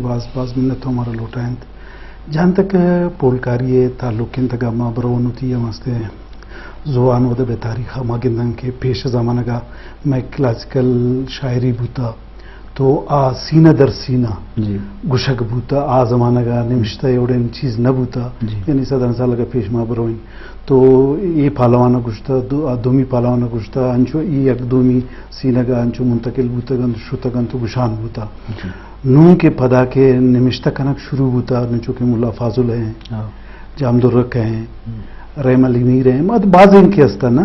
باز باز منت ہمارا لوٹائینت۔ جہاں تک پولکاری ءِ تعلق انت، اگاں ما برون وتی ہم ہستے زبان و ادب ءِ تاریخ ءَ ما گنداں کہ پیش ءِ زمانگ ءَ مئے کلاسیکل شاعری بوتا، تو آ سینہ در سینہ جی۔ گوشگ بوتا، آ زمانگ ءَ نمشتہ ءِ اوڑین چیز نہ بوتا۔ جی۔ یعنی صدان سال اگاں پیش ما بروین تو اے پہلوان ءَ گوشتا، دو-، آ دومی پہلوان ءَ گوشتا، انچو اے یک دومی سینگ ءَ انچو منتقل بوتگ انت، شتگ انت و گوشان بوتا۔ جی۔ نوں کہ پدا کہ نمشتہ کنگ شروع بوتا، نوں چو کہ ملا فاضل ہیں، ہاں۔ جام درک ہیں، ہم۔ رحم علی میر ہیں، مت بازیں کہ ہستن نا،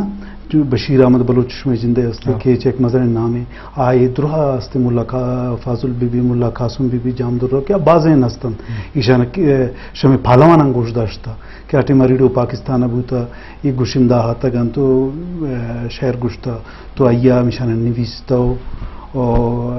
جو بشیر احمد بلوچ شمئے جندے ہستے، ہاں۔ کہ چہ یک مزنیں نامے، آ اے درا ہستے ملا کا-، فاضل بی بی، ملا قاسم بی بی، جام درک یا بازیں ہستن۔ ہم۔ ایشان کہ شمئے پہلواناں گوش داشتا کہ آ ٹائم ریڈیو پاکستان بوتا، اے گشندہ آتگ انت و، اے، شعر گشتا۔ تو آئی ءَ ہمیشان نویستہ و، و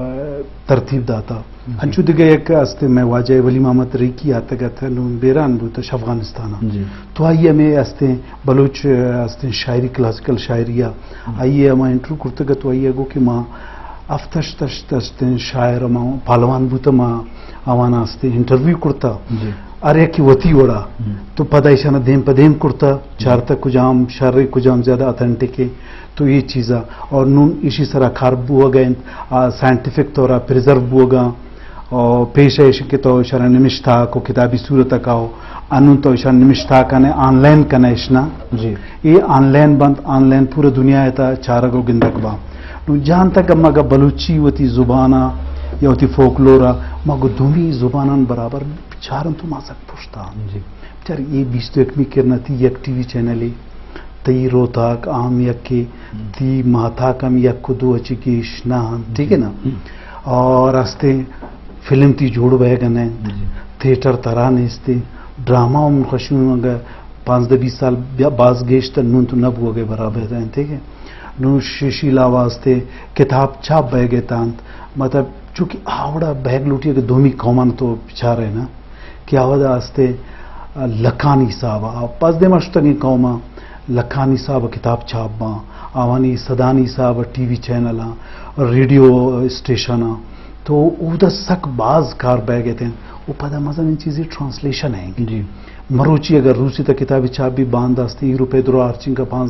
ترتیب داتا۔ جی۔ انچو دگہ یک است مئے واجہ ولی محمد ریکی آتگ ات، نوں بیران بوت اش افغانستان ءَ۔ جی۔ تو آئی ءَ ہمے استیں بلوچ استیں شاعری، کلاسیکل شاعری ءَ، ہم۔ آئی ءَ ہما انٹرویو کرتگ ات، تو آئی ءَ گو کہ ما ہفت ہشت ہشت استیں شاعر، ما پہلوان بوت، ما آوانا استیں انٹرویو کرتا۔ جی۔ ہر یکے وتی وڑا۔ ہم۔ تو پدا ایشانا دیم پہ دیم کرتا، چارتا کجام شر، کجام زیادہ اتھنٹک ہے۔ تو اے چیزاں اور نوں ایشی سرا کار بوگ ءَ انت، آ، سائنٹیفک طور ءَ پریزرو بوگ ءَ، اور پیش ایش کہ تو ایشاں نمشتہ کو کتابی صورت ءَ کاؤ، انوں تو ایشاں نمشتہ کنے، آن لائن کنے ایشنا۔ جی۔ اے آن لائن بنت، آن لائن پورا دنیا ءِ تہا چارگ و گندگ با۔ نوں جہاں تک مگا بلوچی وتی زبان ءَ یا وتی فوکلور ءَ مگو دومی زبانان برابر چارن تو ما سک پشتا۔ جی۔ بچار اے بیست و یکمی کرن ءَ تئی یک ٹی وی چینلے، تئی روتاک عام یکے، ہم۔ تئی ماہتاک ہم یک و دو اچی گیش نہ انت، ٹھیک ہے نا؟ ہم۔ اور ہستے فلم تئی جوڑ بئیگ ءَ نہ انت، جی۔ تھیٹر ترا نیستے، ڈرامہ ہم خوشی ہوں اگر پانزدہ بیست سال بیا-، باز گیشتر نوں تو نہ بوگ ءِ برابر انت، ٹھیک ہے؟ نوں شیشی علاوہ ہستے کتاب چاپ بئیگ ءَ تانت، مطلب چونکہ آوڑا بئیگ لوٹی اگر دومی قومان تو بچارے نا، کہ آودا ہستے لکھانی حساب ءَ، پس دیما شتگیں قوماں لکھانی حساب ءَ کتاب چاپ باں، آوانی صدانی حساب ءَ ٹی وی چینلاں، ریڈیو اسٹیشناں، تو اودا سک باز کار بئیگ ءَ انت۔ و پدا مزنیں چیزے ٹرانسلیشن ہیں۔ جی۔ مروچی اگر روسی تا کتابی چاپ بھی باند ہستے، یورپ ءِ درا ہرچنکا پانزدہ